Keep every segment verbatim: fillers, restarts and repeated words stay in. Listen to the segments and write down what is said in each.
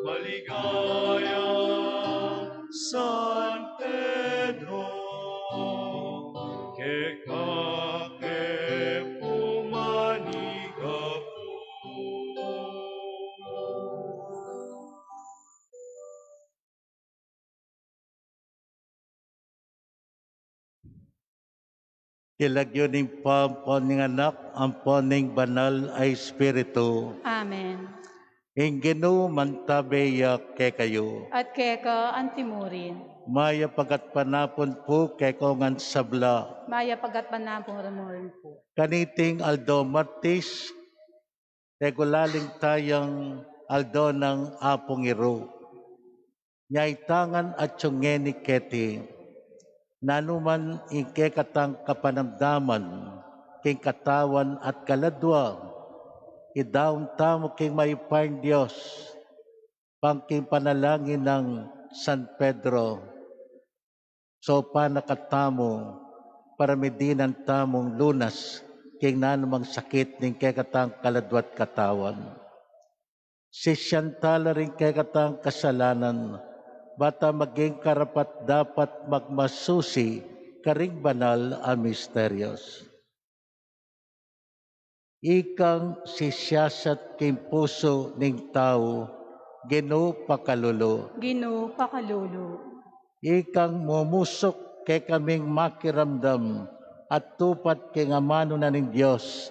Maligaya, San Pedro, keka ke pu manigapu. King lagyu ning Ibpa, ampon ning Anak, ampon ning Banal a Espiritu. Amen. Ing Ginu mantabe ya kekayu. At keka antimurin. Mayap a gatpanapun pu keko ngan sabla. Mayap a gatpanapun mu rin pu. Kaniting aldo Martis, regulaling tayang aldo nang Apung Iru. Nya itangan at yung ngeni keti, nanu man ing kekatang kapanamdaman king katawan at kaladua, idaun tamu king mayupayang Dios, pang king panalangin nang San Pedro, saupan na katamu, para midinan tamung lunas king nanumang sakit ning kekatang kaladua't katawan. Sisian tala ring kekatang kasalanan, bata maging karapat-dapat magmasusi karing banal a misterios. Ikang sisiasat king pusu ning tau, Ginu pakalulu. Ginu pakalulu. Ikang mumusuk kekaming makiramdam at tupat king amanu na ning Dios,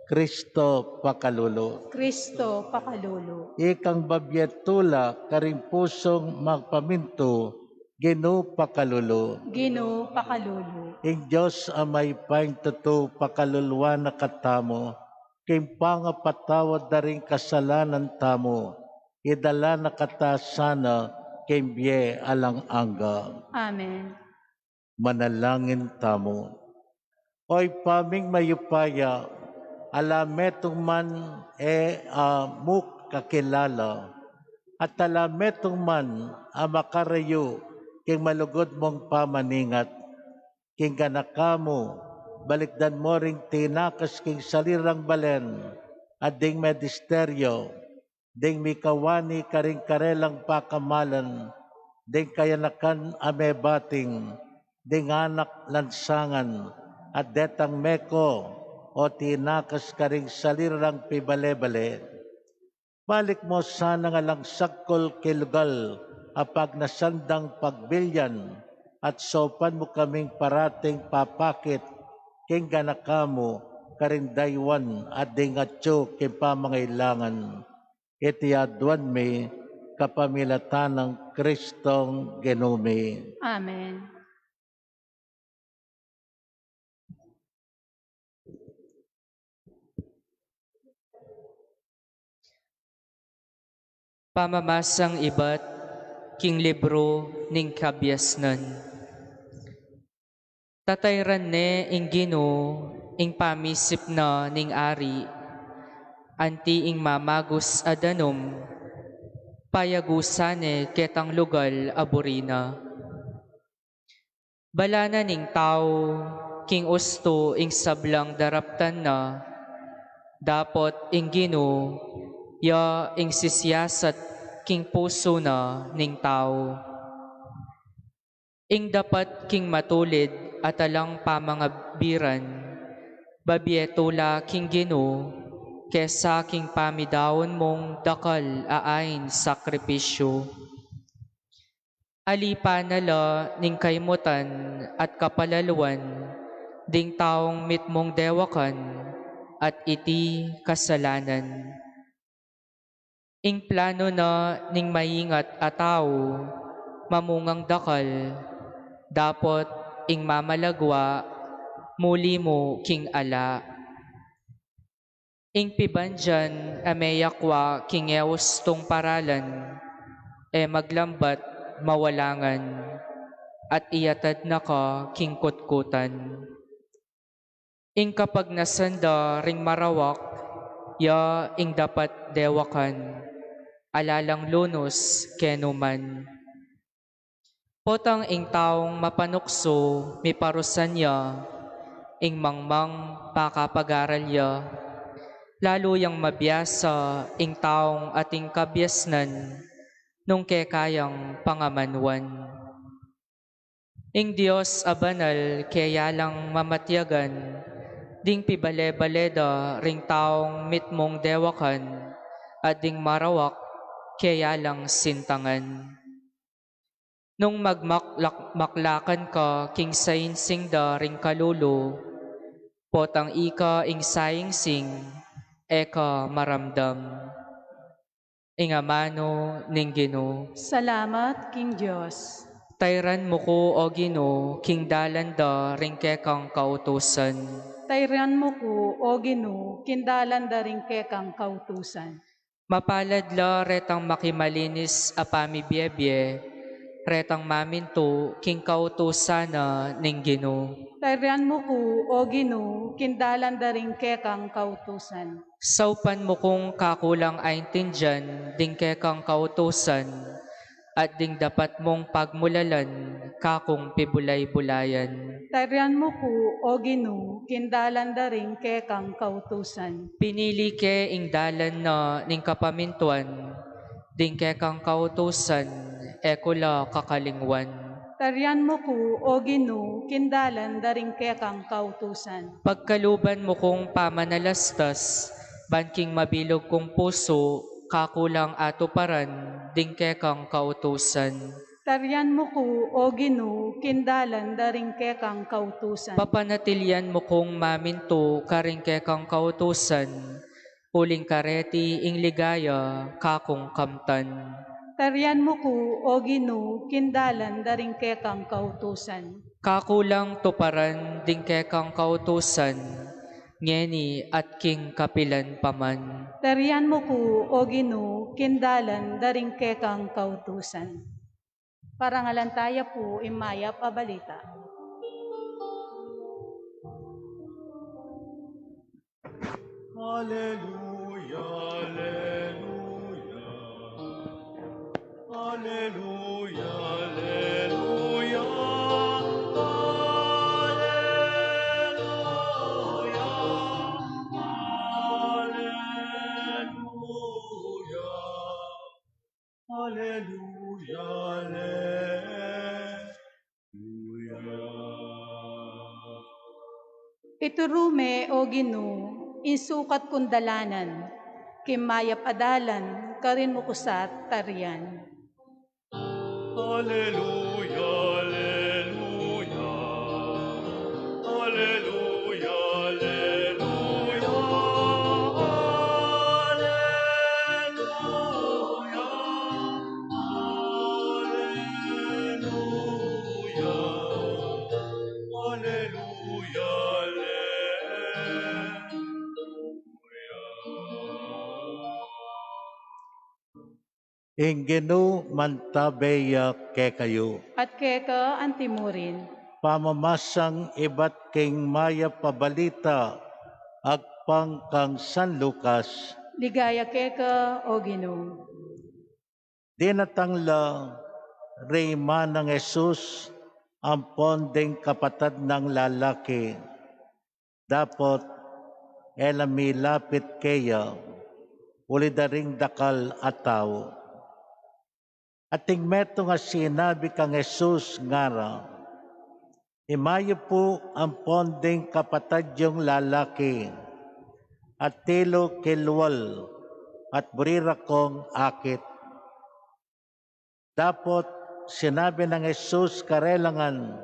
Kristo pakalulu. Kristo pakalulu. Ikang babie tula karing pusung magpamintu, Ginu pakalulu. Ginu pakalulu. Ing Dios a mayupayang tutu pakaluluan na katamu, king pangapatawad da ring kasalanan tamu, idala na kata sana king bie alang angga. Amen. Manalangin tamu. O Ibpa ming mayupaya, ala metung man e a mukakilala, at ala metung man a makarayu king malugud mung pamaningat, king ganaka mu, balikdan mu ring tinakas king salirang balen, at ding medisteryo, ding mikawani karing karelang pakamalan, ding kayanakan a mebating, ding anak lansangan, at detang meko o tinakas karing salirang pibale-bale. Balik mu sana ngan lang sakul king lugal a pagnasan dang pagbilian, at saupan mu kaming parating papakit king ganaka mu karing dayuan at ding atyu king pamangailangan. Iti aduan mi kapamilatan nang Kristong Ginu mi. Amen. Pamamasang ibat king libru ning Kabiasnan. Tatayran ne ing Ginu ing pamisip na ning ari, anti ing mamagus a danum, payagusan ne ketang lugal a buri na. Balanan ning tau king ustu ing sablang daraptan na, dapot ing Ginu ya ing sisiyasat king pusu na ning tau. Ing dapat king matulid at alang pamangabiran, babie tula king Ginu, kesa king pamidaun mung dakal a ain sakripisyu. Alipan na la ning kaymutan at kapalaluan ding taung mitmung dewakan at iti kasalanan. Ing plano na ning maingat a tau, mamungang dakal, dapot ing mamalagwa, muli mu king ala. Ing pibandian a meyakwa king eustung paralan, e maglambat mawalangan, at iyatad na ka king kutkutan. Ing kapagnasan da ring marawak, ya ing dapat dewakan, ala lang lunus kenu man. Potang ing taung mapanuksu miparusan ya, ing mangmang pakapagaral ya, Lalu yang mabiasa ing taung ating kabiasnan nung kekayang pangamanuan. Ing Dios a banal keya lang mamatiagan, ding pibale-bale da ring taung mitmung dewakan, at ding marawak keya lang sintangan. Nung magmaklak-, maklakan ka king saingsing da ring kalulu, potang ika ing saingsing, e ka maramdam. Ing amanu ning Ginu. Salamat king Dios. Tairan mu ku, O Ginu, king dalan da ring kekang kautusan. Tairan mu ku, O Ginu, king dalan da ring kekang kautusan. Mapalad la retang makimalinis a pamibiebie, retang mamintu king kautusan na ning Ginu. Tairan mu ku, O Ginu, king dalan da ring kekang kautusan. Saupan mu kung kakulang aintindian ding kekang kautusan, at ding dapat mung pagmulalan kakung pibulay-bulayan. Tarian mu ku, O Ginu, king dalan da ring kekang kautusan. Pinili ke ing dalan na ning kapamintuan, ding kekang kautusan e ku la kakalingwan. Tarian mu ku, O Ginu, king dalan da ring kekang kautusan. Pagkaluban mu kung pamanalastas, ban king mabilug kung pusu, kakulang atuparan ding kekang kautusan. Tarian mu ku, O Ginu, king dalan da ring kekang kautusan. Papanatilian mu kung mamintu karing kekang kautusan, uling kareti ing ligaya kakung kamtan. Tarian mu ku, O Ginu, king dalan da ring kekang kautusan. Kakulang tuparan ding kekang kautusan, ngeni at king kapilan pa man. Tarian mu ku, O Ginu, king dalan da ring kekang kautusan. Parangalan taya pu ing mayap a balita. Aleluya, aleluya. Aleluya, aleluya. Aleluya, aleluya. Aleluya, aleluya. Ituru me, O Ginu, ing sukat kung dalanan, king mayap a dalan karin mu ku sa tarian. Aleluya, aleluya. Aleluya, aleluya. Aleluya, aleluya. Aleluya, aleluya. Ing Ginu mantabe ya kekayu. At keka anti mu rin. Pamamasang ibat king mayap a balita agpang kang San Lucas. Ligaya keka, O Ginu. Dinatang la ring ima nang Jesus ampon ding kapatad nang lalaki. Dapot e la milapit keya, uli da ring dakal a tau. Ating metung a sinabi kang Jesus, ngara, "Ima yu pu ampon ding kapatad yung lalaki, atilu king lual at buri ra kong akit." Dapot sinabi nang Jesus karela ngan,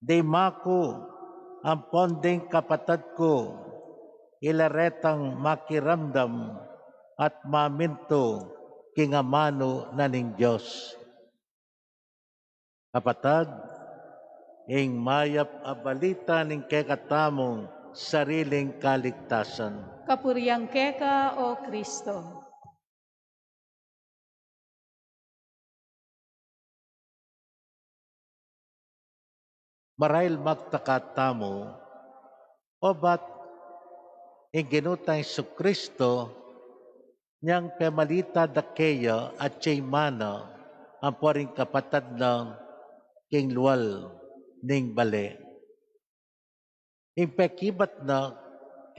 "Ding ima ku ampon ding kapatad ku, ila retang makiramdam at mamintu king amanu na ning Dios." Kapatad, ing mayap a balita ning kekatamung sariling kaligtasan. Kapurian keka, O Kristo. Marahil magtaka tamu, obat ing Ginu tang Jesucristo, nyang pemalita da keya atsu ing ima na ampo ring kapatad na king lual ning bale. Ing pekibat na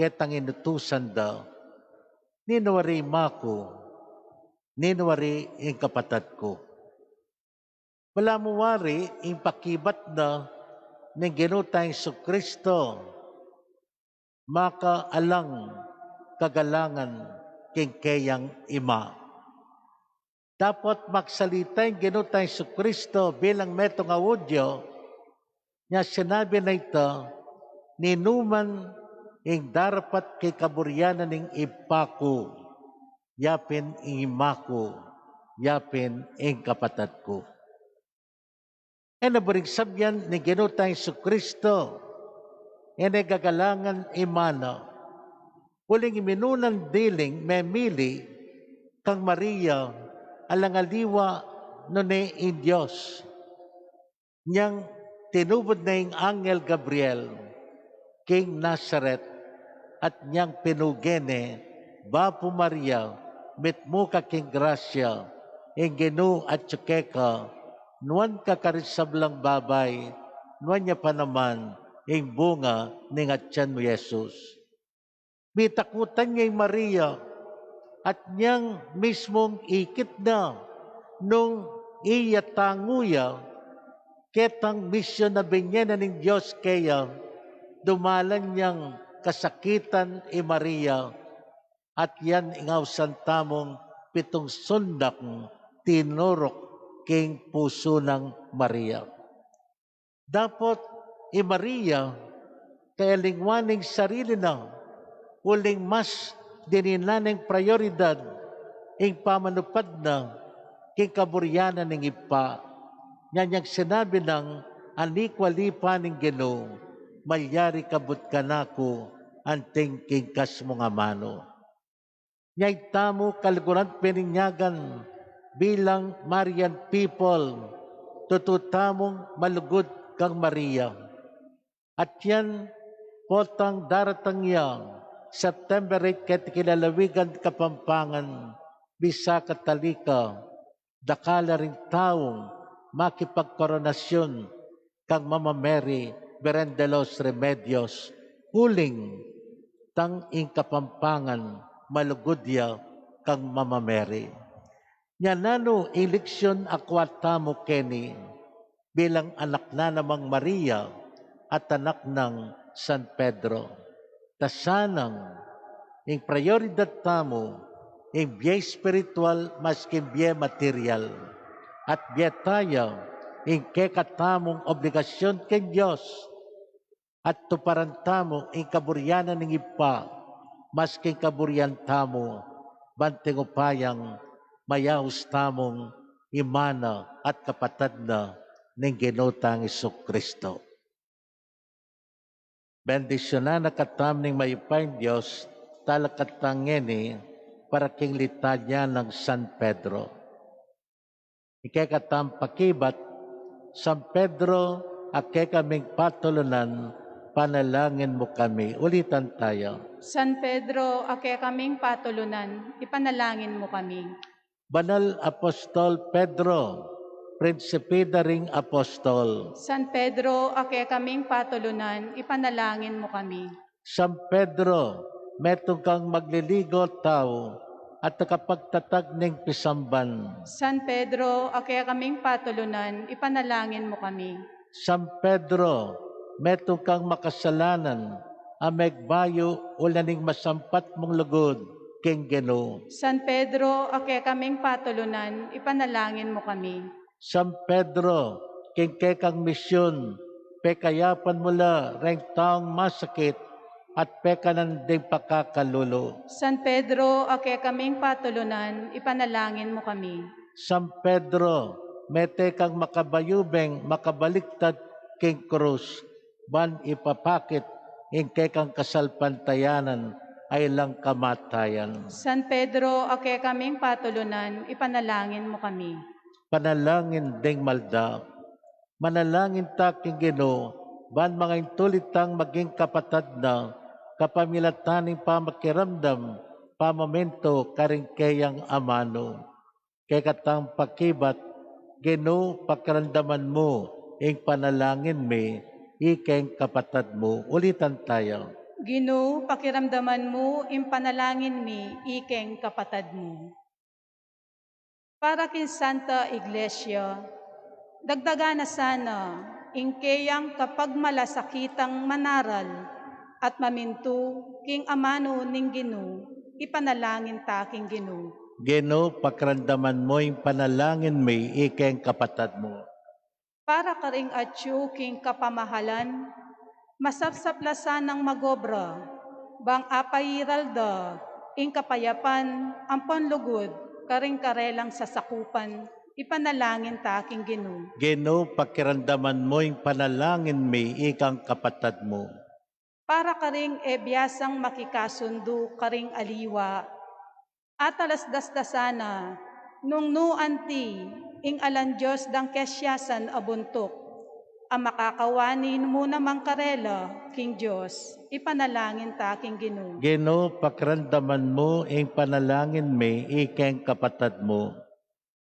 ketang inutusan da, "Ninu wari ima ku? Ninu wari ing kapatad ku?" Balamu wari ing pakibat na ning Ginu tang Jesucristo, makaalang kagalangan king keyang ima. Dapot magsalita ing Ginu tang Jesucristo bilang metung a Hudyo, nya sinabi na ita, "Ninuman ing darapat king kaburian ning Ibpa ku, yapin ing ima ku, yapin ing kapatad ku." E na buring sabyan ning Ginu tang Jesucristo, e na gagalangan ima na. Uling ing minunan diling memili kang Maria, alang aliwa nune ing Dios. Nyang tinubud na ing anghel Gabriel king Nazaret, at nyang pinuge ne, "Bapu Maria, mitmu ka king grasya, ing Ginu atyu keka, nuan ka karing sablang babai, nuan ya pa naman ing bunga ning atian mu, Jesus." Mitakutan ya i Maria, at nyang mismung ikit na nung iya tangu ya ketang misyun a binye na ning Dios keya, dumalan yang kasakitan i Maria, at yan ing ausan tamung pitung sundak tinuruk king pusu nang Maria. Dapot i Maria, kayalingwan ing sarili na, uling mas dininan neng prioridad ing pamanupad na king kaburian na ning Ibpa. Nyanyang sinabi nang, "Ani ku ali pa ning Ginu, malyari kabud kanaku anting king kas mung amanu." Nya itamu, kaluguran, pininyagan bilang Marian people, tutu tamung malugud kang Maria. At yan potang daratang ya, September eight, keti king lalawigan Kapampangan, Misa Katolika, dakal la ring taung makipagkoronasyon kang Mama Mary, Birhen de los Remedios, uling tang ing Kapampangan malugud ya kang Mama Mary. Nya nanu ing leksyun a kua tamu keni bilang anak na namang Maria at anak nang San Pedro? Ta sanang ing prioridad tamu ing bie espiritual maski ing bie material, at bie taya ing kekatamung obligasyon king Dios, at tuparan tamu ing kaburian na ning Ibpa maski ing kaburian tamu, ban king upayang mayaus tamung ima na at kapatad na ning Ginu tang Jesucristo. Bendisyunan na katamu ning mayupayang Dios, talakad ta ngeni para king litanya nang San Pedro. Ing kekatamung pakibat: San Pedro, a kekaming patulunan, ipanalangin mu kami. Ulitan taya. San Pedro, a kekaming patulunan, ipanalangin mu kami. Banal Apostol Pedro, prinsipe da ring apostol. San Pedro, a kekaming patulunan, ipanalangin mu kami. San Pedro, metung kang magliligaw a tau at nakapagtatag ning pisamban. San Pedro, a kekaming patulunan, ipanalangin mu kami. San Pedro, metung kang makasalanan a megbayu ula ning masampat mung lugud king Ginu. San Pedro, a kekaming patulunan, ipanalangin mu kami. San Pedro, king kekang misyun, pekayapan mu la reng taung masakit at pekanan ding pakakalulu. San Pedro, a kekaming patulunan, ipanalangin mu kami. San Pedro, mete kang makabayubeng makabaliktad king krus, ban ipapakit ing kekang kasalpantayanan a ilang kamatayan. San Pedro, a kekaming patulunan, ipanalangin mu kami. Panalangin ding malda. Manalangin ta king Ginu, ban mangaintulid tang maging kapatad na, kapamilatan ning pamakiramdam, pamamintu karing keyang amanu. Kekatang pakibat: Ginu, pakiramdaman mu ing panalangin mi, ikeng kapatad mu. Ulitan taya. Ginu, pakiramdaman mu ing panalangin mi ikeng kapatad mu. Para king Santa Iglesia, dagdagan na sana ing keyang kapagmalasakitang manaral at mamintu king amanu ning Ginu, ipanalangin ta king Ginu. Ginu, pakiramdaman mu ing panalangin mi ikeng kapatad mu. Para karing atyu king kapamahalan, masapsap la sanang magobra, bang apairal da ing kapayapan ampon lugud karing karelang sasakupan, ipanalangin ta king Ginu. Ginu, pakiramdaman mu ing panalangin mi ikang kapatad mu. Para karing e biasang makikasundu karing aliwa, atalasdas da sana nung nu anti ing alang Dios dang kesyasan a buntuk, a makakawani mu naman karela king Dios, ipanalangin ta king Ginu. Ginu, pakiramdaman mu ing panalangin mi ikeng kapatad mu.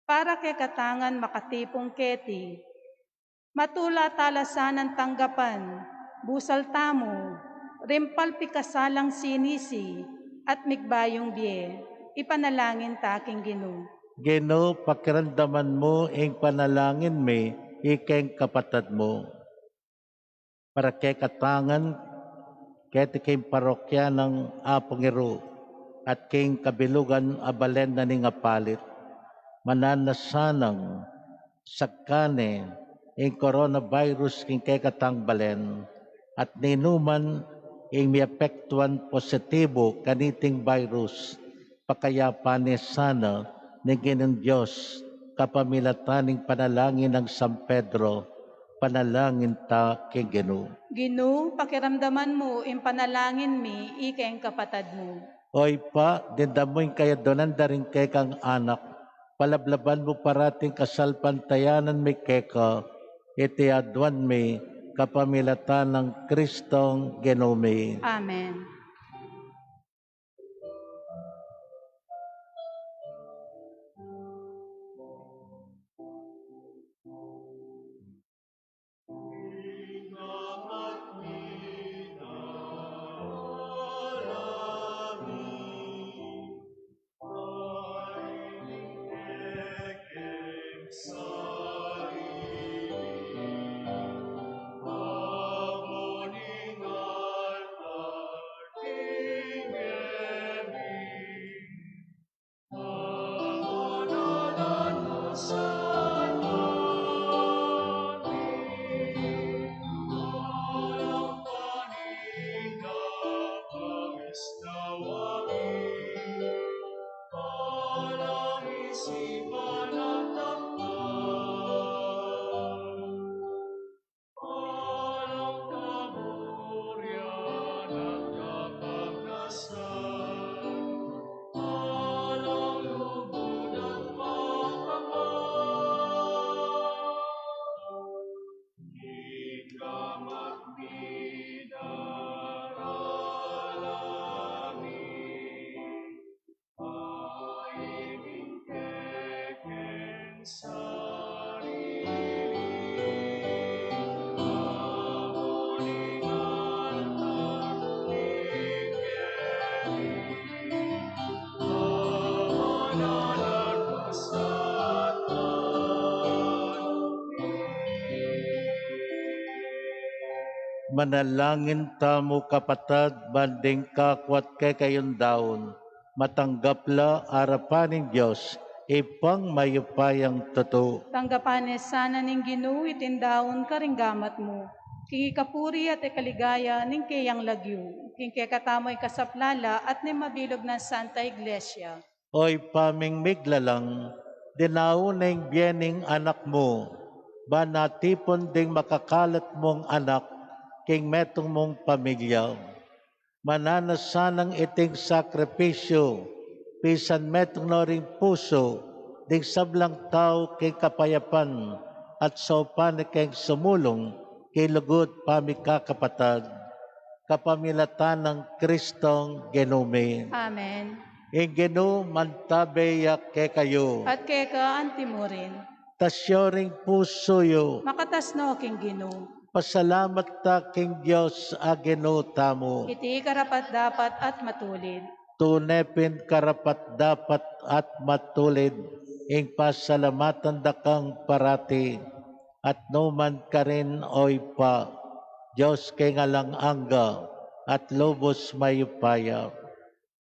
Para kekatang makatipun keti, matula ta la sanang tanggapan, busal tamu, ring pepikasalang sinisi at mikbayung bie, ipanalangin ta king Ginu. Ginu, pakiramdaman mu ing panalangin mi ikeng kapatad mu. Para kekatang keti king parokya nang Apung Iru at king kabilugan a balen na ning Apalit, mananu na sanang sakane ing coronavirus king kekatang balen, at ninuman ing miapektuan positibu kaniting virus, pakayapan ne sana ning Ginung Dios kapamilatan ning panalangin nang San Pedro, ipanalangin ta king Ginu. Ginu, pakiramdaman mu ing panalangin mi ikeng kapatad mu. O Ibpa, dindamu ing kayaduanan da ring kekang anak, palablaban mu parati ing kasalpantayanan mi keka, iti aduan mi kapamilatan nang Kristong Ginu mi. Amen. Manalangin tamu, kapatad, ban ding kaku at kekayung daun, matanggap la arapan ning Dios, Ibpang mayupayang tutu. Tanggapan ne sana ning Ginu iting daun karing gamat mu, king ikapuri at ikaligaya ning keyang lagyu, king kekatamu ing kasaplalan at ning mabilug nang Santa Iglesia. O Ibpa ming miglalang, dinaun ne ing bie ning Anak mu, ban atipun ding makakalat mung anak king metung mung pamilya. Mananu na sanang iting sakripisyu, pisan metung no ring pusu ding sablang tau king kapayapan, at saupan ne keng sumulung king lugud pamikakapatad, kapamilatan nang Kristong Ginu mi. Amen. Ing Ginu mantabe ya kekayu. At keka anti mu rin. Itas yu ring pusu yu. Makatas no king Ginu. Pasalamat ta king Dios a Ginu tamu. Iti karapat-dapat at matulid. Tune pin karapat-dapat at matulid ing pasalamatan da kang parati at numan karin, O Ibpa, Dios king alang angga at lubus mayupaya.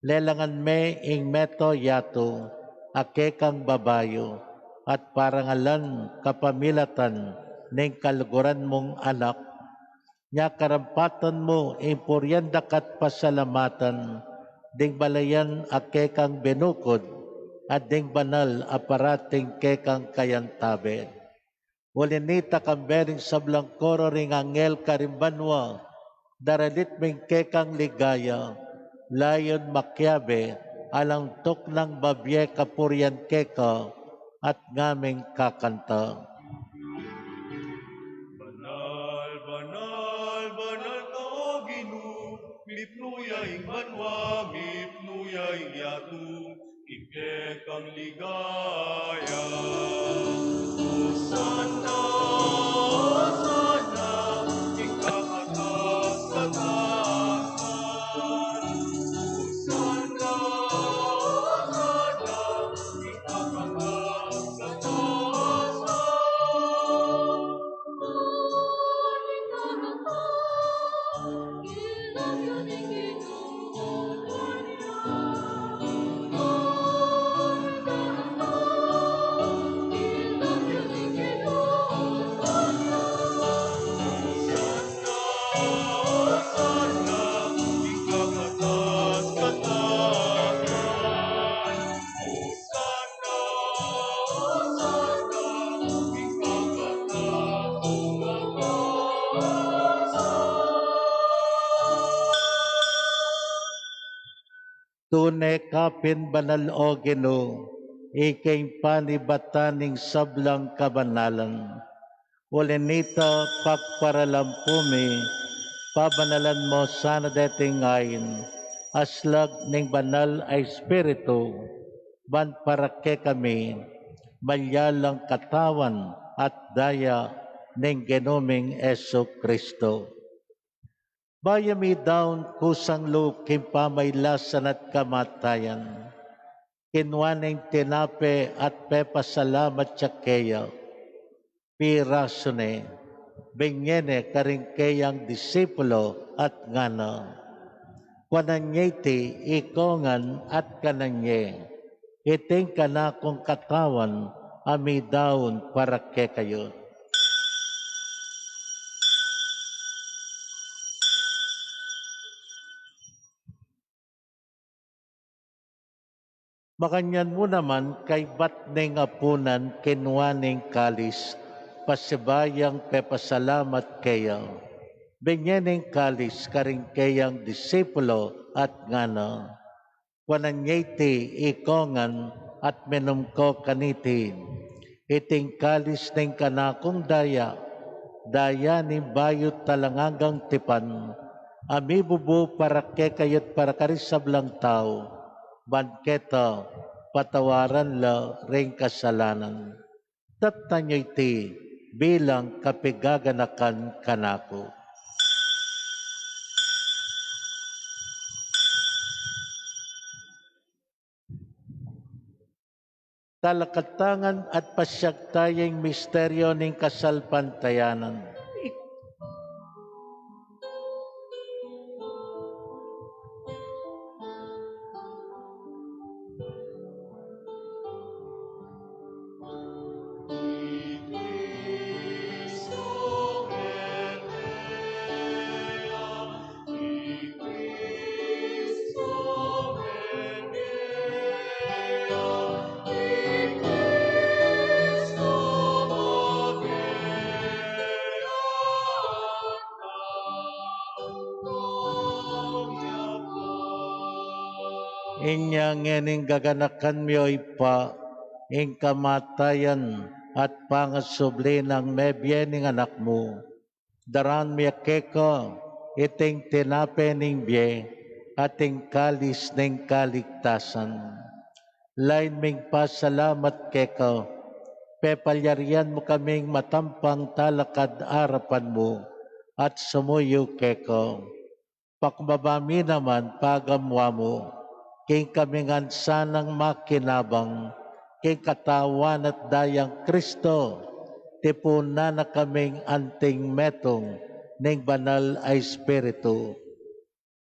Lelangan me ing mabilug a yatu a kekang babayu at parangalan kapamilatan ning kaluguran mung Anak. Nya karampatan mu ing purian daka at pasalamatan ding balayan a kekang binukud at ding banal a parating kekang kayantabe. Uli na nita, kambe ring sablang koro ring anghel karing banua, daralit me ing kekang ligaya, layun makiabe alang tuknang mabie kapurian keka at ngaming kakanta. Banal, banal, banal ka, O Ginu, mipnu ya ing banua, mipnu ya ing yatu, king kekang ligaya. Hosanna, Hosanna, king kakatas-katasan. Hosanna, Hosanna, king kakatas-katasan. Tune ka pin banal, O Ginu, ika ing panibatan ning sablang kabanalan. Uli na nita, pagparalampu mi, pabanalan mu sana deting ain, aslag ning Banal a Espiritu, ban para kekami, malyalang katawan at daya ning Ginu ming Jesucristo. Bayu midaun kusang lub king pamailasan at kamatayan, kinua ne ing tinape at pepasalamat ya keya. Pirasu ne, binye ne karing keyang disipulo at ngana: Kuanan ye iti ikongan at kanan ye, iti ing kanakung katawan a midaun para kekayu. Makanyan mu naman, kaybat ning apunan, kinua ne ing kalis, pasibayu yang pepasalamat keya. Binye ne ing kalis karing keyang disipulo at ngana: Kuanan ye iti ikongan at minum ko kaniti. Iti ing kalis ning kanakung daya, daya ning bayu at alang anggang tipan, a mibubu para kekayu at para karing sablang tau, ban keta patawaran la ring kasalanan. Tattan yu iti bilang kapigaganakan kanaku. Talakad ta ngan at pasiag taya ing misteryo ning kasalpantayanan. Inya ngeni ing gaganakan mi, O Ibpa, ing kamatayan at pangasubli nang mebie ning Anak mu. Daraun mi keka iting tinape ning bie at ing kalis ning kaligtasan. Lain ming pasalamat keka Pepalyarian mu kaming matampang talakad arapan mu at sumuyu keka. Pakumbaba mi naman pagamuan mu king kami ngan sanang makinabang king Katawan at Dayang Kristo, tipunan na kaming anting metung ning Banal a Espiritu.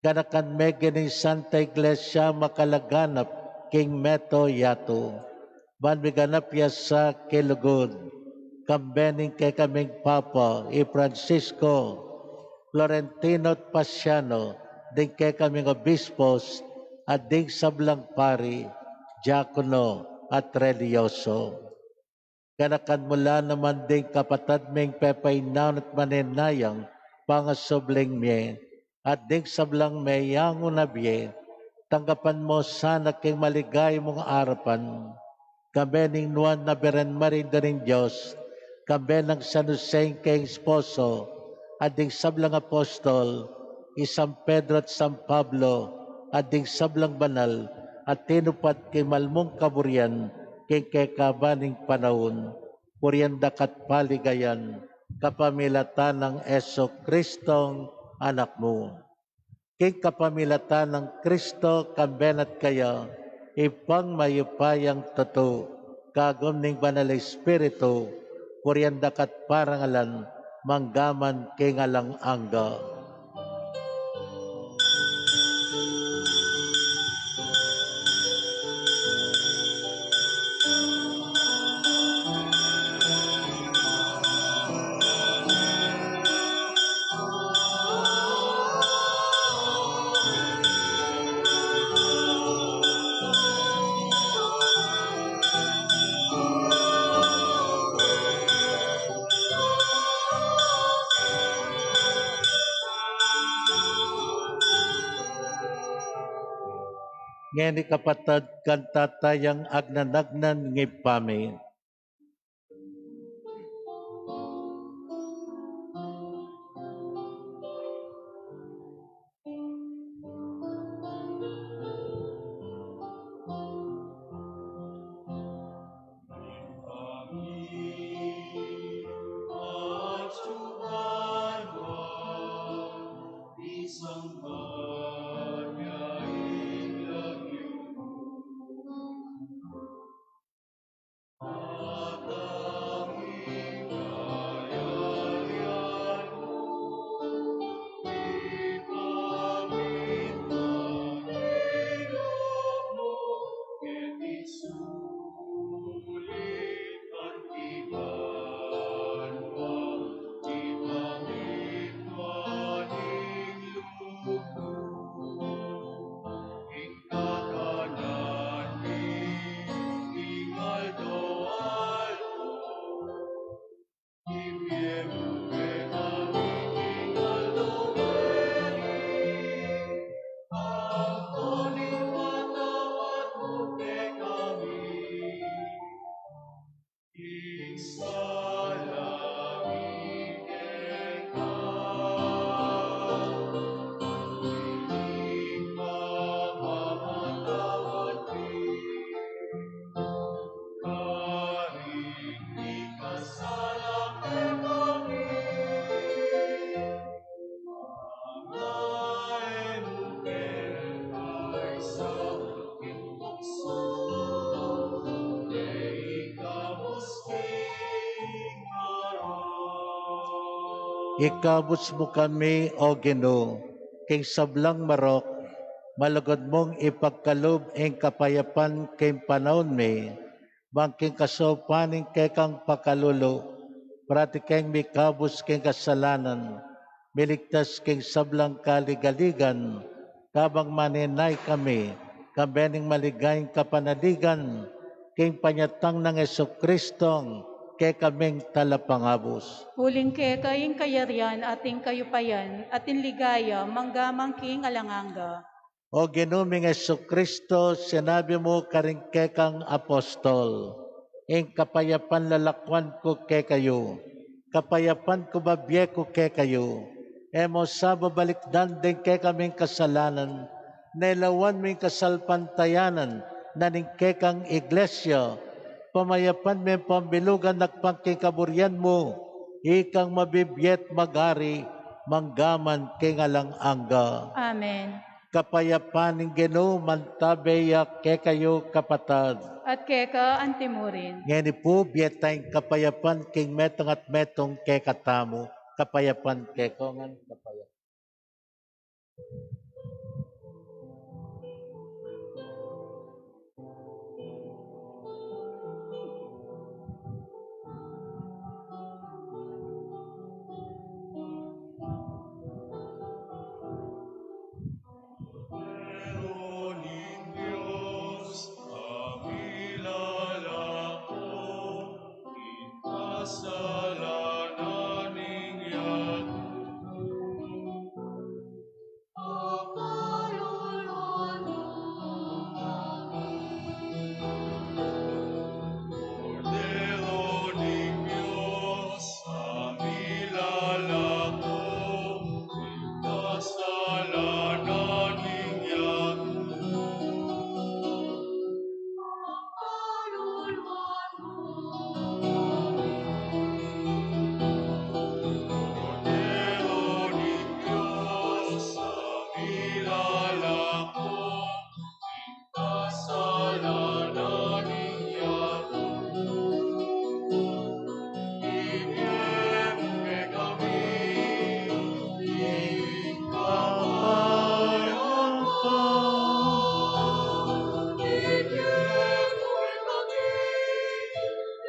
Ganakan me king Santa Iglesia makalaganap king meto yatu, ban miganap ya sa kilugud, kambe ning kekaming Papa i Francisco, Florentino at Pasiano, ding kekaming obispos, at ding sablang pari, diakono, at relihiyoso. Ganakan mu la naman ding kapatad ming pepainaun at manenayang pangasubling mie, at ding sablang meyanguna bie, tanggapan mu sana king maligaya mung arapan, kambe ning nuan a Birhen Maria, Indu ning Dios, kambe nang San Jose ing kayang esposo, at ding sablang apostol, i San Pedro at San Pablo, at ding sablang banal a tinupad king malmung kaburian king kekaban ning panaun, purian da ka at paligayan kapamilatan nang Jesucristong Anak mu. King kapamilatan nang Kristo, kambe na at kaya, Ibpang mayupayang tutu, kagum ning Banal a Espiritu, purian da ka at parangalan, mangga man king alang angga. Ngeni kapatad, kanita tayang agnanagnan ing Ibpa mi. Ikabus mu kami, O Ginu, king sablang marok, malugud mung ipagkalub ing kapayapan king panaun mi, bang king kasaupan ning kekang pakalulu, parati keng mikabus king kasalanan, miligtas king sablang kaligaligan, kabang manenaya kami, kambe ning maligayang kapanaligan, king panyatang nang Jesucristong kekaming Talapangabus. Uling keka ing kayarian at ing kayupayan at ing ligaya mangga man king alang angga. O Ginu ming Jesucristo, sinabi mu karing kekang apostol, "Ing kapayapan lalakuan ku kekayu, kapayapan ku babie ku kekayu." E mu sa babalikdan ding kekaming kasalanan, nune lawan mu ing kasalpantayanan na ning kekang Iglesia, pamayapan me pambilugan agpang king kaburian mu, ikang mabibie at magari, mangga man king alang angga. Amen. Kapayapan ning Ginu mantabe ya kekayu, kapatad. At keka antimurin. Ngeni pu, bie tang kapayapan king metung at metung kekatamu. Kapayapan keko ngan, kapayapan. Pero ning Dios a milalako, ing kasalanan ning yatu. Kordero ning Dios, a milalako ing kasalanan ning yatu. Kordero ning Dios, a milalako ing kasalanan ning yatu. Ibie mu kekami ing kapayapan. Ibie mu kekami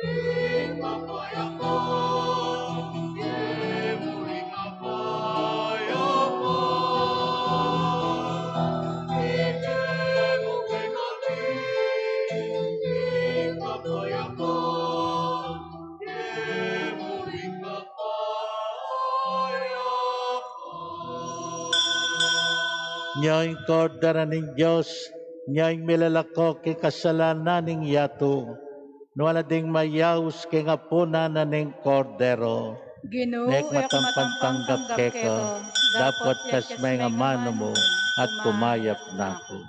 ing kapayapan. Ibie mu ing kapayapan. Ibie mu kekami ing kapayapan. Ibie mu ing kapayapan. Nya ing Kordero ning Dios, nya ing milalako king kasalanan ning yatu. Nuan la ding mayaus king apunan na ning Kordero. Ginu, e ku matampang tanggap keka, dapot kasme ing amanu mu, at kumayap na ku.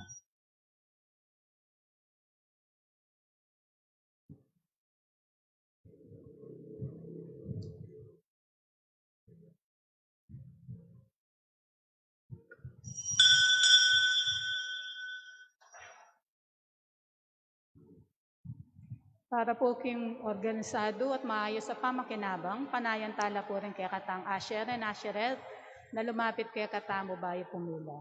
Para pu king organisadu at maayus a pamakinabang, panayan tala pu ring kekatang usher and usherette na lumapit kekatamu bayu pumila.